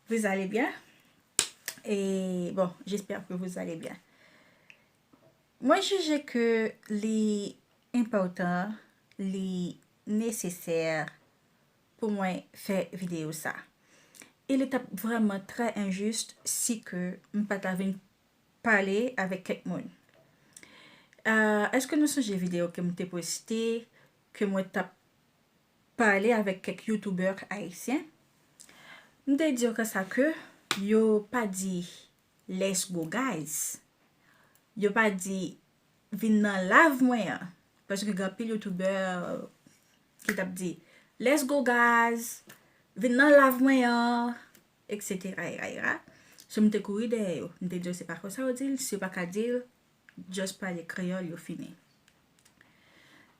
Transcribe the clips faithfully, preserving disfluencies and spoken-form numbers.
Vous allez bien? Et bon, j'espère que vous allez bien. Mwen jije ke li enpòtan, li nesesè pou mwen fè videyo sa. E li t ap vrèman trè enjis si ke m pa ta vin pale avèk kèk moun. Ah, èske nou sonje videyo ke m te poste, ke mwen t ap pale avèk kèk youtubè ayisyen? M te di yo konsa ke yo pa di "Let's go, guys". Yo pa di "Vin nan live mwen an". Paske gen anpil youtubè ki t ap di "Let's go, guys, vin nan live mwen an", et cetera, et cetera. So, m te kouri dèyè yo. M te di yo se pa konsa yo di l, si yo pa ka di l, just pale kreyòl, yo fini.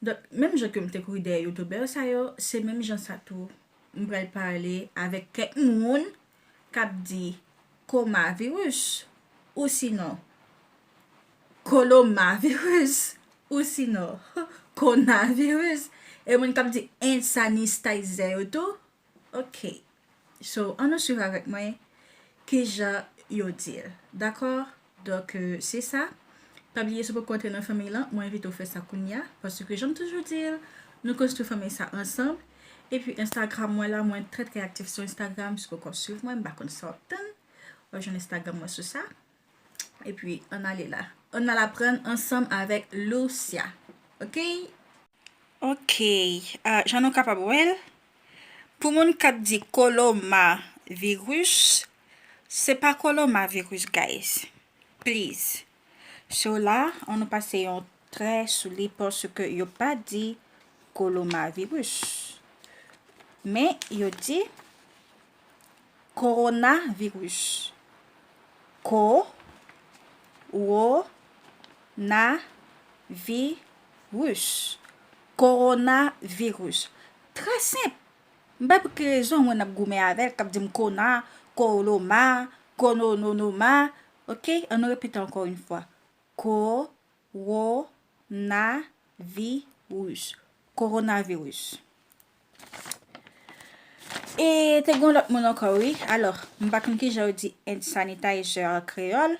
Donk, menm jan ke m te kouri dèyè youtubè sa yo, se menm jan sa tou. M pral pale avèk kèk moun k ap di komaviris, ou sinon kolomaviris, ou sinon konaviris. E moun k ap di hand sanitizer yo tou. Ok. So, ann nou swiv avèk mwen kijan yo di l. Dakò? Donk, euh, se sa. Pa bliye, si w poko antre nan fanmiy lan, mwen envite w fè sa kounye a. Paske, jan m toujou di l, nou konstwi fanmiy sa ansanm. Epi, Instagram mwen la, mwen trè, trè aktif sou Instagram. Si w poko swiv mwen, m pa konn sa w ap tann. W ap jwenn Instagram mwen sou sa. Epi, ann ale la. Ann al aprann ansanm avèk Lucia. Ok? Ok. Ah, jan nou kapab wè l, pou moun k ap di kolomaviris, se pa kolomaviris, guys. Please. So la, ann nou pase yon trè sou li paske yo pa di kolomaviris. Men, yo di kowonaviris. Ko, wo, na, vi, ris. Kowonaviris. Trè senp. M pa pou ki rezon moun ap goumen avè l, k ap di m kona, koloma, konononoma. Ok? Ann nou repete ankò yon fwa. Ko, wo, na, vi, ris. Kowonaviris. E te gen yon lòt moun ankò, wi. Alò, m pa konn kijan yo di hand sanitizer an kreyòl.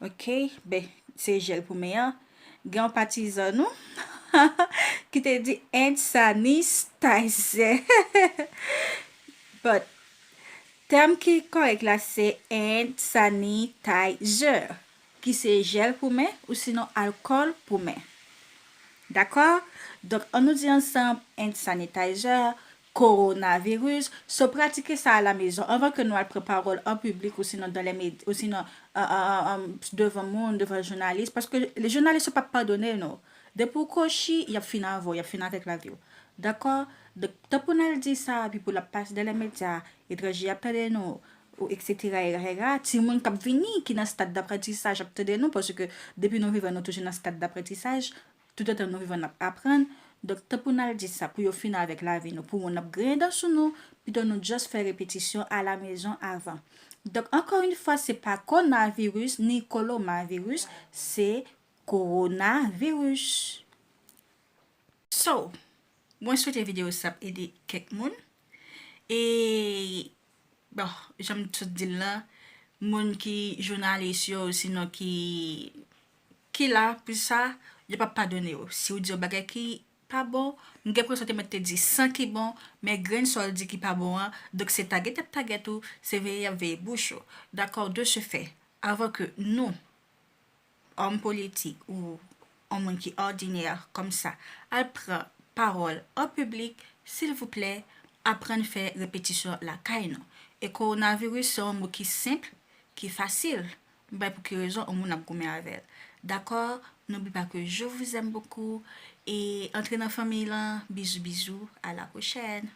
Ok, ben, se jèl pou men an. Gen yon patizan nou ki te di hand sanitizer. But, tèm ki kòrèk la, se hand sanitizer, ki se jèl pou men ou sinon alkòl pou men. Dakò? Donk, ann nou di ansanm hand sanitizer, kowonaviris. So, pratike sa alamezon anvan ke nou al pran pawòl an piblik ou sinon dans les médias, ou sinon, euh, euh, euh, euh, devan moun, devan jounalis. Paske jounalis yo p ap padone nou. Depi w kochi, y ap fin avè w, y ap fin avèk lavi w. Dakò? Donk, tan pou n al di sa, epi pou l ap pase dans les médias, etranje ap tande nou, ou et cetera, et cetera. Timoun k ap vini, ki nan stad daprantisaj, ap tande nou, paske depi nou vivan, nou toujou nan stad daprantisaj. Toutotan nou vivan, n ap aprann. Donk, tan pou n al di sa, pou yo fin avèk lavi nou, pou moun ap griyen dan sou nou, pito nou just fè repetisyon alamezon avan. Donk, ankò yon fwa, se pa konaviris ni kolomaviris, se kowonaviris. So, mwen swete videyo sa ap ede kèk moun. E, bon, jan m sot di l lan, moun ki jounalis yo, sinon ki, ki la pou sa, yo p ap padone w. Si w di yon bagay ki pa bon, m gen enpresyon te mèt te di san ki bon, men grenn sa w di ki pa bon an, donk se tagèt y ap tagèt ou, se veye y ap veye bouch ou. Dakò, de ce fait, avan ke nou, òm politik ou yon moun ki òdinè kòmsa, al pran pawòl an piblik, silvouplè, aprann fè repetisyon lakay nou. E kowonaviris se yon mo ki senp, ki fasil. M pa wè pou ki rezon yon moun ap goumen avè l. Dakò? N'oublie pas que je vous aime beaucoup. E antre nan fanmiy lan. Bizou, bizou. À la prochaine.